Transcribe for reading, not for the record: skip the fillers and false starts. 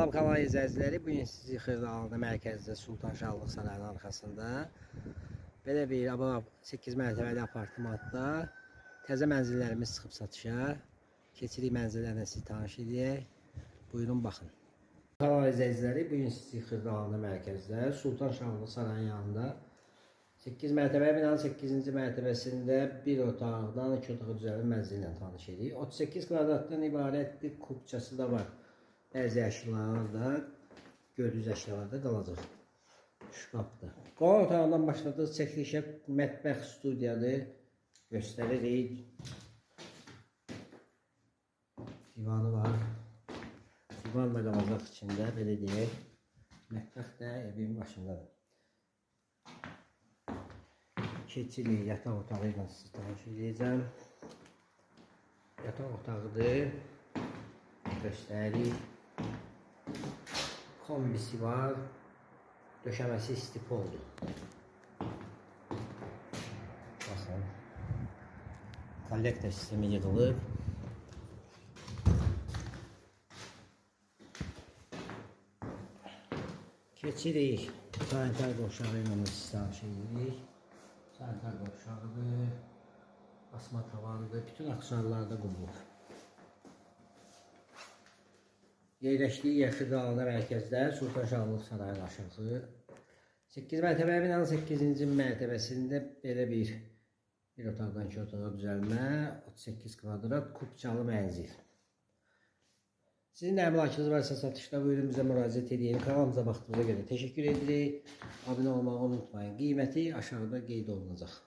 Salam kanal izləyiciləri, bu gün sizi Xırdalanın mərkəzdə Sultan Şahlıq Sarayının arxasında belə bir 8 mərtəbəli apartmanda təzə mənzillərimiz çıxıb satışa. Keçirik mənzillərlə sizi tanış edək. Buyurun baxın. Kanal izləyiciləri, bu gün sizi Xırdalanın mərkəzdə Sultan Şahlıq Sarayının yanında 8 mərtəbəli binanın 8-ci mərtəbəsində bir otaqdan 2 otağa düzələn mənzillə tanış edirik. 38 kvadratdan ibarətdir, kupçası da var. Bəzi əşyalar da, gördüyünüz əşyalar da qalacaq. Şkafda. Qonaq otağından başladıq. Çəkilişə mətbəx studiyadır. Göstəririk. Divanı var. Divan da qalacaq içində, belə deyək. Mətbəx də evin başındadır. Keçirik yataq otağı ilə sizi tanış edəcəm. Yataq otağıdır. Göstəririk. Kombisi var. Döşəməsi istipoldur. Baxın. Kollektor sistemi yığılıb. Keçirik. Sanitar qovşağı ilə sizi tanış edirik. Sanitar qovşağıdır. Asma tavanıdır. Bütün aksesuarlar da qurulub. Yerləşdiyi yer Xırdalanı mərkəzdə Sultan Şahlıq Sarayının aşağı. 8 mərtəbəli binanın 8-ci mərtəbəsində belə bir otaqdan 2 otağa düzəlmə, 38 kvadrat kupçalı mənzil. Sizin də əmlakınız varsa satışda buyurun bizə müraciət edin. Kanalımıza baxdığınıza görə təşəkkür edirik. Abunə olmağı unutmayın. Qiyməti aşağıda qeyd olunacaq.